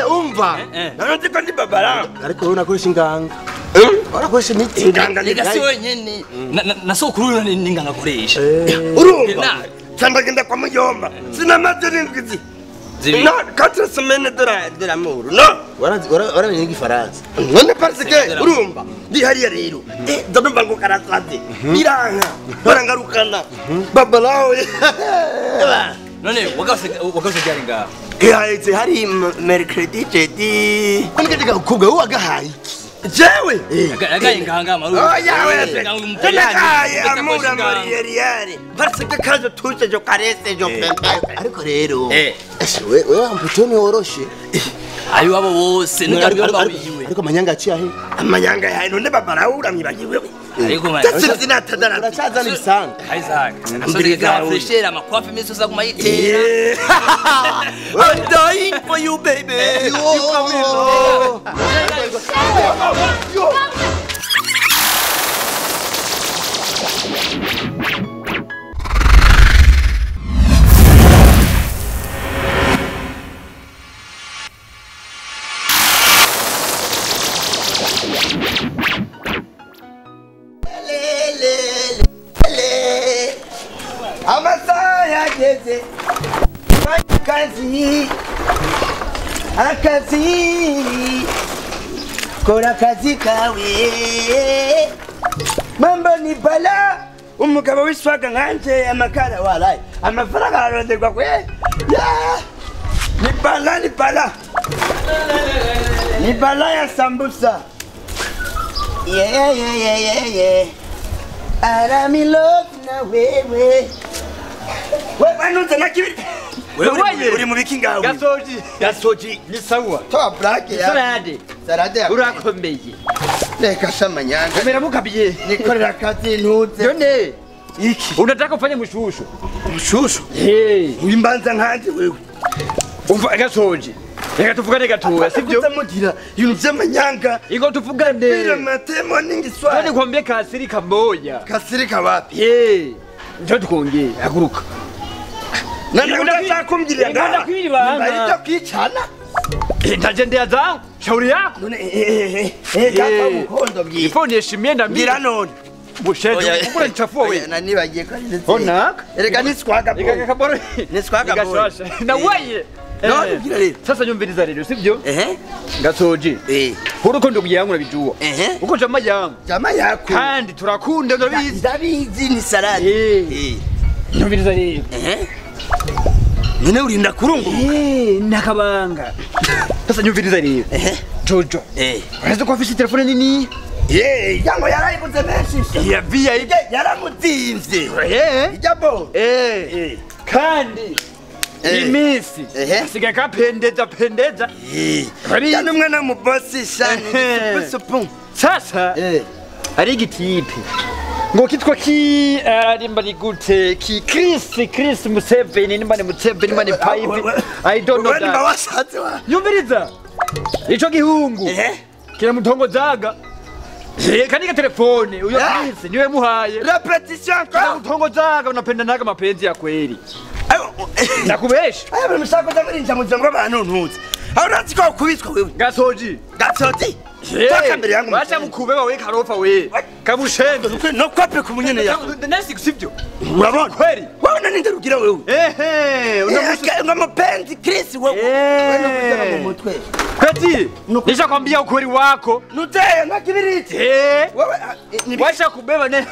Umva. None ko ndi babara. Ariko wowe unakoresha inganga. Urakoresha imiti. Inganga ni gasi wenyene. Na sokuru ni inganga akoresha. Urumva. Cyangwa kwa muyomba. Sinamaze n'indwi. No, 4 semaines de l'amour. No. Waramenye igifaransa. None parce que urumva ndi hariya rero. Ndumva ngo karasaze. Biranka. Barangarukana. Babalawo. None wakase cyari ngaho. Ihayitse hari mercredi jeudi. None gakobwa wowe wagahaye iki? Jewe. Yagaye nganga maru. Oya wewe. Nagaye amura mariyeri. Parce que kazo touche je caresse je pempe. Ariko rero. Wewe wamputo ni woroshe. Ayo abo bose n'ugamba wiwe. Ariko amanyanga aciye ahe? Amanyanga yahe none babara uramyibagiwe. Ariko man. Sinatadara. Uracazana ibisanga. Isaac. Ambiriza freshera amakwafi misi uza kumayitera. I'm dying for you baby. You come in. Amasaha yageze akazi akazi kora akazi kawe mambo ni bala umugabo w'iswaga nkanje amakara walayi amafaranga araronderwa kwe ni bala ni bala ni bala ya sambusa yeah yeah yeah yeah yeah I'm in love na wewe. Wewe uri mu biki ngawe? Gasoji. Gasoji. Ni sawa. Toa black ya. Salade. Salade. Urakomeye. Reka shamanyanga. Umeramuka biye. Nikorera kazi ntuze. None iki? Unataka ufanye mushushu. Mushushu? Eh. Uimbanza nkanje wewe. Umva gasoji. Reka tuvugane gatoya sivyo? Kutamugira ibintu by'amanyanga. Iko tuvugane. Bila matemo ningiswa. None kwambie kasiri kamoya. Kasiri kawapi? Eh. Njoo tuongee. Haguruka. Nani unataka Nganda kwibanga. Ndio kwichana. Nitajendea zangu. Shauri yako. None kaka mukondo bwi. Ifo niheshimie na mimi. Ngira none. Busheje ukura nichafua wewe. Na nibagiye ko ari. Ona. Erega niswaga bo. Erega kaboro. Niswaga bo. Na wewe. No, ngira rero. Sasa nyumviriza rero sivyo? Ehe. Gasoji. Eh. Uruko ndugu yangu nabijua. Ehe. Uko jamaa yangu. Jamaa yako. Kandi turakunda ndabizi. Ndabizi ni salade. Eh. Nyumviriza rero. Ehe. None urinda kurunguruka. Eh, nakabanga. Sasa nyumviriza rero. Ehe. Jojo. Eh. Unaweza kuafisha telefone nini? Eh, yango yarayiguze menshi. Ya VIP yaramutsinze. Eh. Ijabo. Eh. Kandi imisi siga kapendeza pendeza. Eh. Yani umwana mu boss shani supu. Sasa. Eh. Ari igitipe. Ngo kitwa ki arimba ni gute ki Chris Museveni nimba ni Museveni nimba ni pipe. I don't know that. Washatse wa. Nyumviriza. Ico gihungu. Kira mutongozaga. Kanika telefone uyo Chris niwe muhaye. Repetition kwa mutongozaga unapendanaga mapenzi ya kweli. Nakubesha. Ayo buri mushaka kuza mu buzima bw'abantu ntuzi. Aho urazi ko kubitswa wewe. Gasoji. Gasoji. Toka mbere yangu. Wacha mukubeba we karofa we. Kamushendo. No kwape kumunyene ya. Nasi sivyo. Urabona kweli. Wewe nani ndarugira wewe? Ehe, unamushaka mapenzi Chris wewe. Wewe kutaka mu mutwe. Kweti. Nishakwambia ukweli wako. Nuteye na kibiriti. Eh. Wewe wacha kubeba ne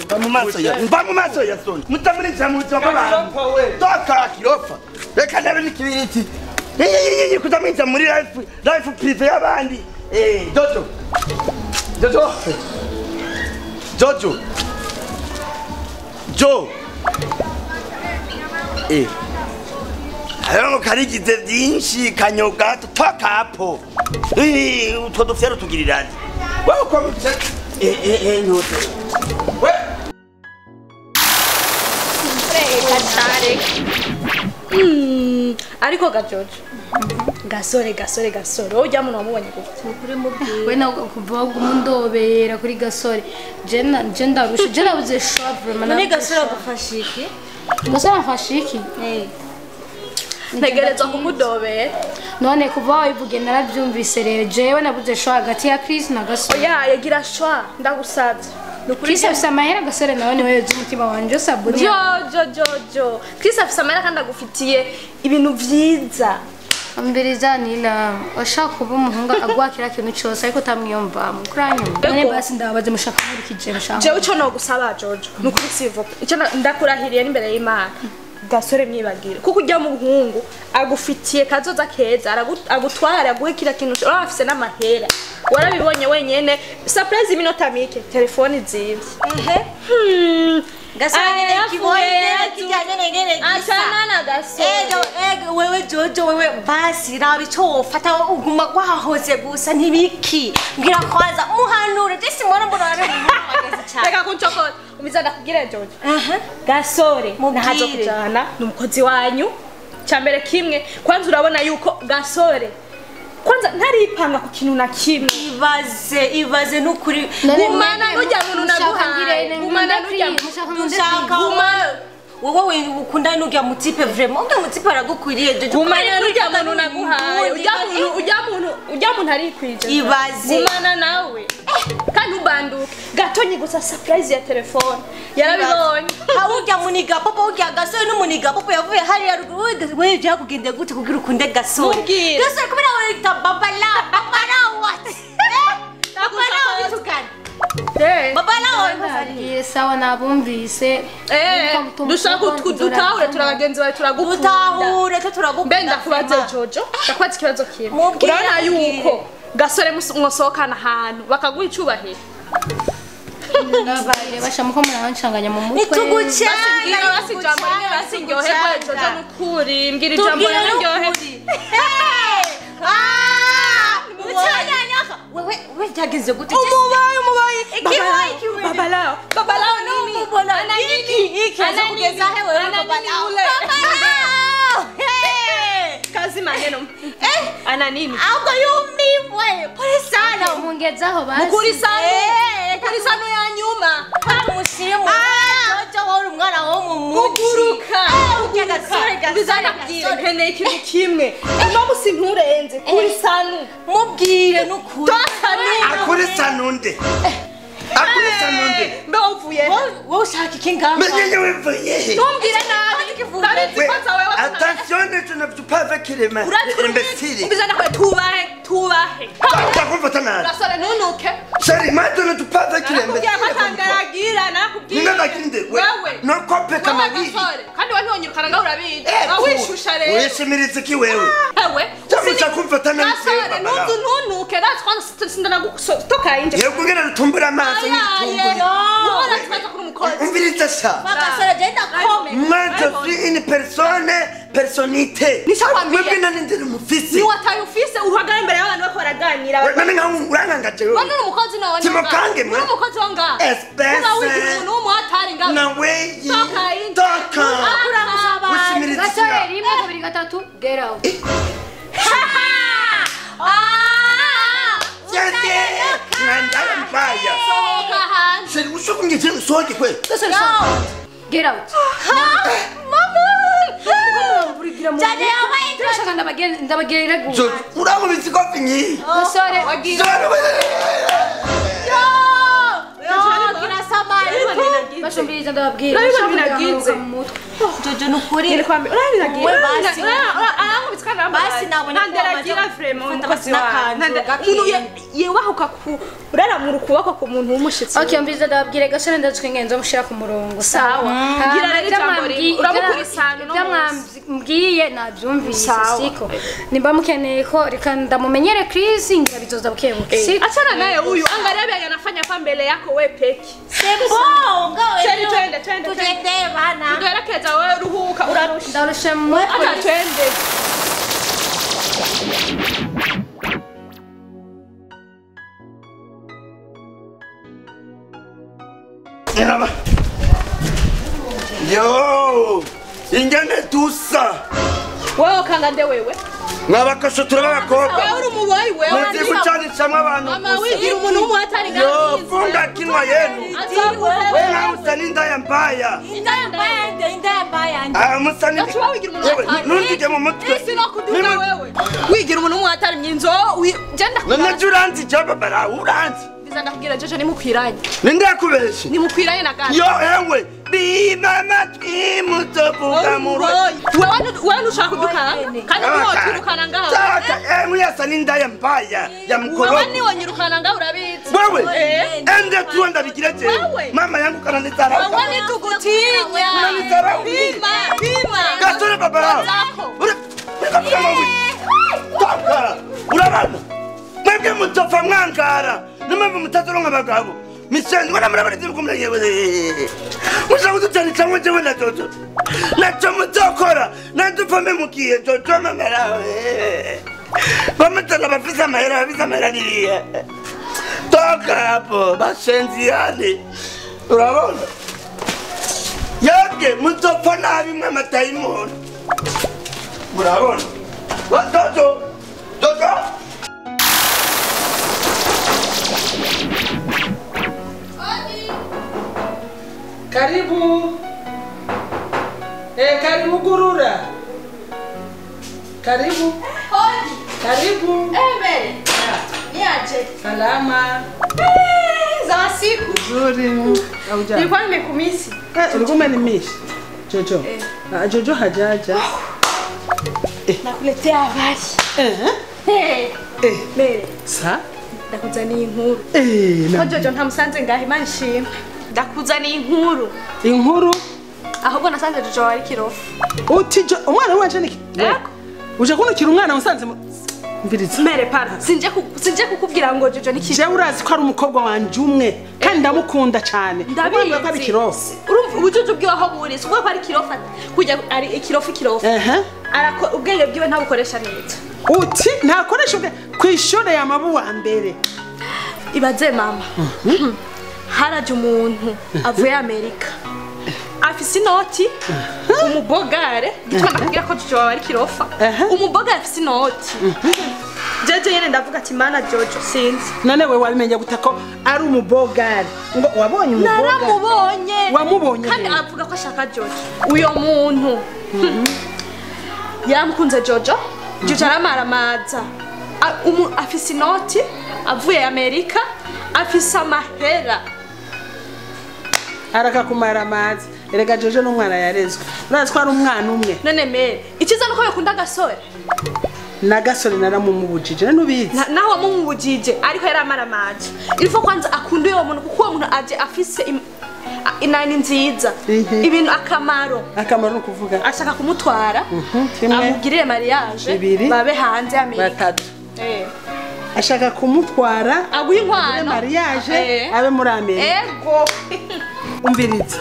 mba mu maso ya. Mba mu maso ya soni. Mutamurisha mu buzima bw'abantu. Toka kirofa. Reka ndabe n'ikibiriti. Yeye kutamurisha muri life privé y'abandi. Eh, Jojo. Jojo. Jojo. Jo. Eh. Ayo karigize byinshi kanyoga toka hapo. Eh, utwo dufyaro tugiriranye. Wewe kwa eh nyote. We. Ariko gajojo. Gasore gasore gasore ujya muntu wamubonye gute? We na kuva gumundobera kuri gasore. Je ndarusha je nabuze shop vraiment. None gasore agufasha iki? Gasore afasha iki? Eh. Ntegerezwa kumudobera. None kuva wabivuge narabyumvise rero jewe nabuze shwa hagati ya Chris na Gasore. Oya yagira shwa ndagusabye. Chris afise amahera Gasore nawe niwe yoza umutima wanje sabuni. Jo jo jo jo. Chris afise amahera kandi agufitiye ibintu vyiza. Ambiriza nila washaka kuba umuhungu agwakira kintu cyose ariko utamwiyumva kuranyuma. None basi ndababaze mushaka muri kije mushaka. Jewe ico no gusaba Jojo nukuri sivo. Ico ndakurahiriye n'imbere y'Imana. Gasore mwibagire kuko ujya mu buhungu agufitiye kazoza keza agutwara aguhe kira kintu uraba afise n'amahera warabibonye wenyene surprise iminota mike telefone zimvye ehe Gasore kibonye kijyanye ngene gisa achana na Gasore ego wewe Jojo wewe basi raba ico wofata uguma kwahoze gusa ntibiki ngira kwaza muhanure jesi mbona mbona wari cyane reka kunchokora umiza ndakubwira Jojo Gasore nahazo kujana numukozi wanyu cyambere kimwe kwanza urabona yuko Gasore kwanza ntaripanga ku kintu na kimwe ibaze ibaze nukuri gumana n'ujya muntu naguhaye gumana n'ujya dushaka wowe ukunda n'ujya mutipe vraiment ujya mutipe aragukwiriye Jojo gumana n'ujya muntu naguhaye ujya muntu arikwije ibaze gumana nawe kandi ubanduke gatonyi gusa surprise ya telefone yarabibonye ujya muniga popo ujya Gasore n'umuniga popo yavuye hariya ruguru wewe byakugende gute kugira ukunde Gasore Gasore kubera wewe ta babala babala what babala witukana babala wewe sawa nabumvise dushaka dutahure turabagenzi bawe turagukunda dutahure turagukunda mbe ndakubaze Jojo ndakubaze ikibazo kimwe urabona yuko Gasore mwosohokana ahantu bakaguha icubahiro Nababwire bashamuko murancanganya mu mutwe nitugucanga basi ijambo rimwe basi ndyoherwe Jojo nukuri mbwira ijambo rimwe ndyoherwe wewe wewe byageze gute umubaye umubaye ikibaye babalao babalao nini ubona iki kugeza he wewe babalao babalao kazi maneno ana nini ahubwo yumiwe pole sana mungezaho basi mukuri sana mukuri sana ya nyuma bamushimu Jojo wowe umwana wo mu muji kuguruka bizana kubwira nkeneye ikintu kimwe uno musi nturenze kuri sanu mubwire nukuri akuri sanunde akuri sanunde mbe uvuye wowe ushaka iki ngaha menye wivuye ntumbwire nabi ndabizi ko zawe attention tu ne peux pas avec les mains imbécile ubizana kwe tubahe tubahe ndakumva nabi Gasore ntunuke chérie maintenant tu pas avec les imbéciles nakubwiye ko atangaragira nakubwiye ndaginde wewe no kope kama bibi kandi we ntiwonyirukana ngaho urabizi wishusha rero wishimiriza iki wewe ewe cyangwa kumfata nabi Gasore ntunuke that's sindanagutoka inje yego ngena rutumbura amaso nk'igitumburi umviriza sha Gasore genda kome moi je suis une personne personnité wewe nani ndiri mufisi ni wataye ufise uhagara imbere y'abantu bako baraganira nani nka urangangaje wewe none umukozi nawe timokange mwe umukozi wo ngaha espèce umuntu w'umuhatari ngaha nawe toka wishimiriza Gasore rimwe kabiri gatatu get out Ngandaya mbaya. Sohoka hanze. Seri ushokungize usohoke kwe. Get out. Mama. Jane yabaye turashaka ndabagera guha. Uramubizi ko finyi. Gasore. Yo! Kirasamari. Bashumbiriza ndababwira. Binagize. Jojo nukuri. Urabinagize. Basi nabonye ko nderagira vraiment umukozi wawe. Umuntu yewahuka ku uraramura ukuboko ku muntu w'umushitsi. Okay, mbiza ndababwira Gasore ndazwe ngenzo mushira ku murongo. Sawa. Ngira rero ijambo rimwe. Uramukura isano no byamwambwiye nabyumvise siko. Nimba mukeneye ko reka ndamumenyere Chris ngira bizoza bukebuke. Siko. Achana naye huyu angalia anafanya pa mbele yako we peki. Sembo ngawe. Twende twende twende. Tugende bana. Tugerekeza wewe ruhuka urarusha. Ndarusha mwe. Acha twende. Yo! Ingene tusa. Wewe kanga nde wewe. Mwabakosho turabakobwa. Wewe uri umuboyi wewe. Muzi gucanishamwe abantu. Mama wigira umuntu w'umuhatari ngaho. Yo funga kinwa yenu. Wewe nawe usa n'indaya mbaya. Indaya mbaya, indaya mbaya. Ah musani. Gacuba wigira umuntu w'umuhatari. Nundije mu mutwe. Isi no kuduga wewe. Wigira umuntu w'umuhatari myinzo. Genda. None uranzi je babara uranzi. Biza ndakubwira Jojo nimukwiranye. Ninde yakubeshe? Nimukwiranye na gato. Yo ewe bima matwi mutovuga murwe. Wewe nushaka kudukanga kandi niwo twirukana ngaho. Taka emwe yasa n'indaya mbaya ya mukorogo. Wewe niwo nyirukana ngaho urabizi. Wewe ende tuenda bigireje. Mama yangu kananizarau. Wewe nitugutinya. Unanizarau. Pima, pima. Gasore babara. Taka urabana. Mwebwe mutopfa mwangara. Nimwe mutazoronka abagabo. Mishenzi wana murabarize kumuranye. Mushaka kuducanisha mwe jewe na Jojo. Nacho muzokora nandupfame mukiye Jojo mamera. Bamutana bafisa amahera bafisa amahera niriye. Toka hapo bashenzi yani. Urabona? Yabwe muzopfa nabi mwe matayimoni. Murabona? Jojo! Jojo! Karibu. Karibu Gurura. Karibu. Hodi. Karibu. Mbele. Niaje. Salama. Za siku. Nzuri. Hauja. Nilikuwa nimekumisi. Ulikuwa umenimiss. Jojo. Jojo hajaja. Nakuletea habari. Mbele. Sa? Ndakuzaniye inkuru. Ko Jojo ntamusanze ngaho Imana ishimwe. Ndakuzaniye inkuru. Inkuru? Ahubwo nasanze Jojo wari kirofu. Uti umwana wanje ni uje kunukira umwana usanze mviriza. Mere para. Sinje kukubwira ngo Jojo ni kirofu. Je urazi ko ari umukobwa wanje umwe kandi ndamukunda cyane. Ndabizi ko ari kirofu. Urumva ubujuju bwiwe aho buri. Ubwo ko ari kirofu kujya ari ikirofu kirofu. Arako ubwenge bwiwe ntabukoresha neza. Uti ntakoresha ubwenge kwishore ya mabu wa mbere. Ibaze mama. Haraje umuntu avuye Amerika. Afise inoti umubogare gitwa ndakubwira ko Jojo ari kirofa. Umubogare afise inoti. Jeje yene ndavuga ati mana Jojo sinzi. None we wabimenye gute ko ari umubogare? Ngo wabonye umubogare? Naramubonye. Wamubonye. Kandi avuga ko ashaka Jojo. Uyo muntu. Yaramukunze Jojo. Jojo aramaramaza. Afise inoti avuye Amerika afise amahera. Arakakumara amazi. Erega Jojo n'umwana yarezwe. Urazi ko ari umwana umwe. None mere, ikiza nuko yakunda gasore. Na gasore naramumubujije nubizi. Naho wamumubujije ariko yaramaramaje. Ilfo kwanza akunda uyo muntu kuko uwo muntu aje afise inani nziza. Ibintu akamaro. Akamaro no kuvuga. Ashaka kumutwara. Amugirire mariage babe hanze Amerika. Batatu. Ashaka kumutwara aguha inkwano mariage abe muri Amerika. Ego. Umviriza.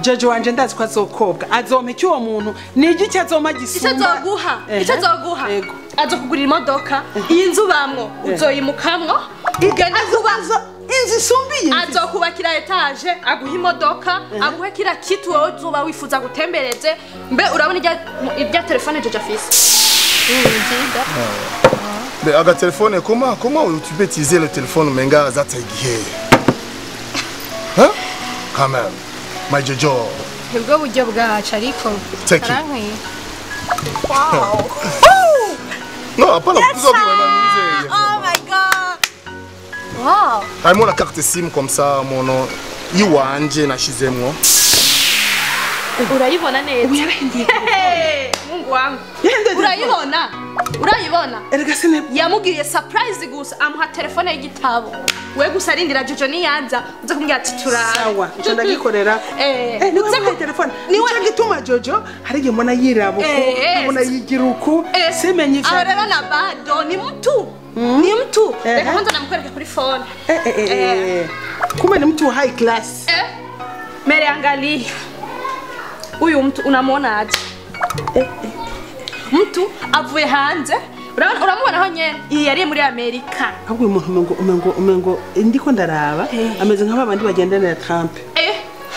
Jojo wanje ndazi ko azokobwa. Azompa iki uwo muntu? Ni iki azompa gisumba? Icyo azoguha. Icyo azoguha. Azo kugurira imodoka. Iyi nzu bamwo uzoyimukamwo. Ugende kubazo inzu isumbiye. Azokubakira etage, aguha imodoka, aguhe kira kitu wowe uzoba wifuza gutembereze. Mbe urabona irya telefone Jojo afise. Mais aga téléphone comment tu peux utiliser le téléphone menga zata igihe? Hein? Quand même. My Jojo. Nibwo buryo bwacu ariko karankwiye. Wow. Non, hapana kuza Oh my god. Wow. Harimo la carte SIM comme ça mono iwanje nashizemwo. Urayibona neza. Mungu wangu. Urayibona? Urayibona? Erega sine yamugiriye surprise gusa amuha telefone y'igitabo. We gusa arindira Jojo niyanza uza kumbwira ati turara. Sawa, ico ndagikorera. Niwe ku telefone. Niwe gituma Jojo hari igihe mbona yirabo mbona yigira uku simenye ivyo. Aho rero na bado ni mtu. Ni mtu. Reka kwanza namkwereke kuri phone. Kumbe ni mtu high class. Mere angalia. Uyu mtu unamuona aje? Mtu avuye hanze uramubona ho nyene iyi yari muri Amerika. Ahubwo umuntu umengo ndiko ndaraba ameze nk'aba bandi bagendana na Trump.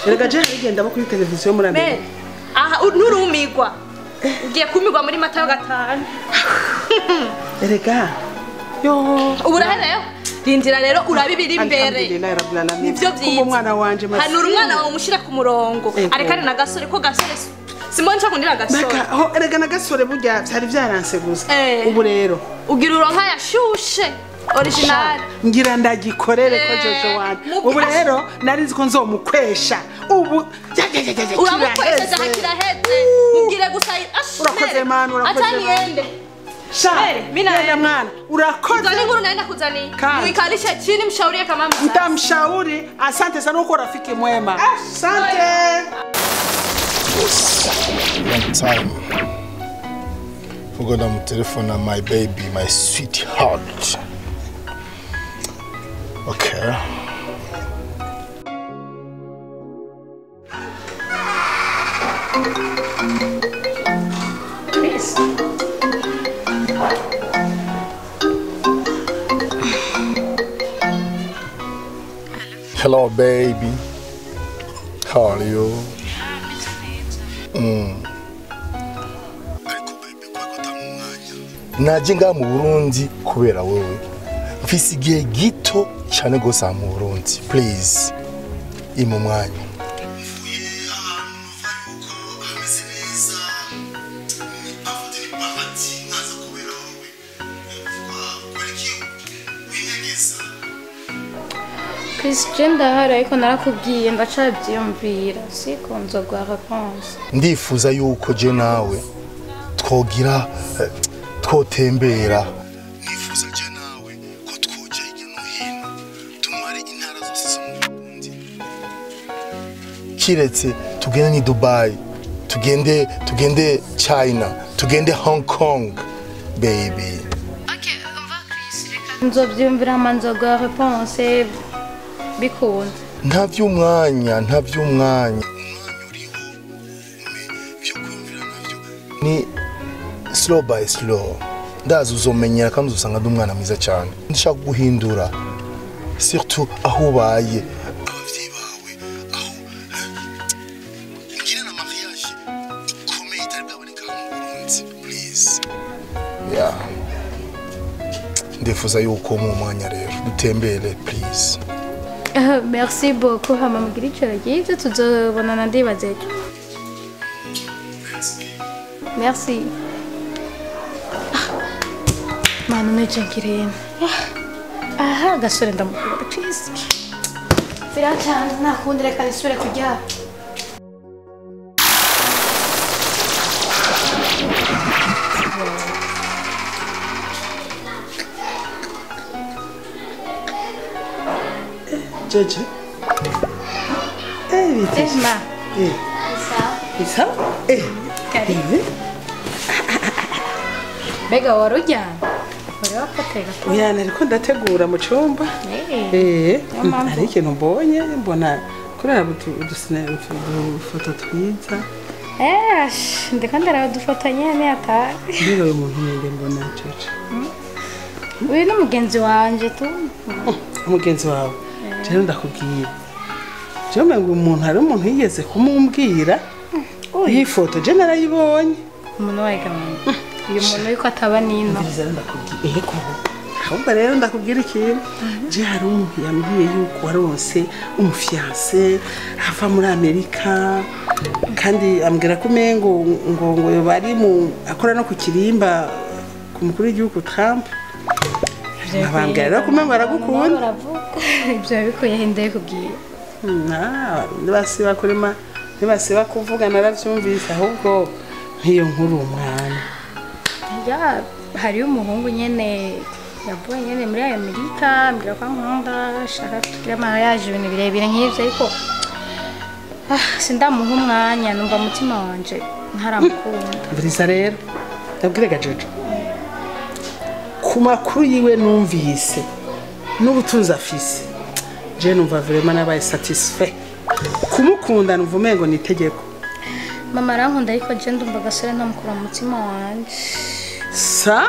Erega je igenda bo kuri televiziyo muri Amerika. Aha nurumigwa. Ugiye kumigwa muri Matayo 5. Erega yo ubu urahereyo rindira rero urabibiri imbere nivyo byiza umwana wanje hanura umwana wawe umushira ku murongo arekane na gasore ko gasore simbona nshaka kundira gasore maka ho erega na gasore burya byari byaranse gusa ubu rero ugira uronka yashushe original ngira ndagikorere ko Jojo wanje ubu rero nari nzi ko nzomukwesha ubu uramukwesha kiraheze mubwire gusa urakoze mwana urakoze ataniende Mimi mwana urakoze. Ndio nguru naenda kuzani. Muikalishe chini mshaurie kama mzazi. Nitamshauri. Asante sana uko rafiki mwema. Asante. Long time. Forgot I'm telephone my baby, my sweetheart. Okay. Please. Hello, baby. How are you? Naje nga mu Burundi kubera wewe. Mfise igihe gito cyane gose mu Burundi. Please. Ima umwanya. Chris, ndahari ariko narakubwiye ndacabyiyumvira siko nzogwa réponse. Ndifuza yuko je nawe twogira twotembera. Nifuza je nawe ko twoja hirya no hino tumare intara zose zo mu Burundi. Kiretse tugende ni Dubai, tugende China, tugende Hong Kong, baby. Okay, umva Chris, reka nzobyiyumvira hama nzogwa réponse. Bikunze. Nta vy'umwanya, nta vy'umwanya. Ni slow by slow. Ndazi uzomenyera kandi uzosanga ndi umwana mwiza cyane. Ndashaka guhindura. Surtout aho ubaye. Abavyeyi bawe aho ngira na mariage ikomeye itari bwaboneka mu Burundi. Please. Yeah. Ndifuza yuko mu mwanya rero dutembere please. Merci beaucoup hama mugira icyo ryiza tuzobonana ndibaze ejo. Merci. Manu neje ngirene. Aha gasore ndamukunda please. Biracanze nakundi reka nisubire kuryama. Jojo. Eh, vite. Eh, ma. Eh. Isa. Isa? Eh. Karibu. Mbega wari uryamye? Wari wapoteye gato? Oya, nariko ndategura mu cumba. Eh. Hari ikintu mbonye, mbona kurara udufoto twiza. Eh, ndiko ndaraba nyene ata. Mbega uyu muntu ninde mbona Jojo? Uyu ni mugenzi wanje tu. Umugenzi wawe? Rero ndakubwiye. Je ngo umuntu hari umuntu yigeze kumumbwira iyi foto je narayibonye. Umuntu wayigamye. Uyu muntu yuko ataba nino. Ndakubwiye eko. Ahubwo rero ndakubwira ikintu. Je hari umuntu yambwiye yuko waronse umufiancé ava muri Amerika kandi ambwira ko umengo ngo ngo bari mu akora no ku kirimba ku mukuru w'igihugu Trump. Abambwira rero ko umengo aragukunda. Ibyo bikuye hende kubwiye. Nibasiba kurima nibasiba kuvuga naravyumvise ahubwo nkiyo nkuru umwana. Ya hari umuhungu nyene yavuye nyene muri Amerika ambwira ko ankunda ashaka tugira mariage ibintu birebire nk'ivyo ariko sindamuha umwanya numva umutima wanje ntaramukunda. Buriza rero ndabwire Jojo. Ku makuru yiwe numvise n'ubutunzi afise je numva vraiment nabaye satisfait kumukunda numva umengo ni itegeko. Mama arankunda ariko je ndumva gasore ntamukura mu mutima wanje. Sa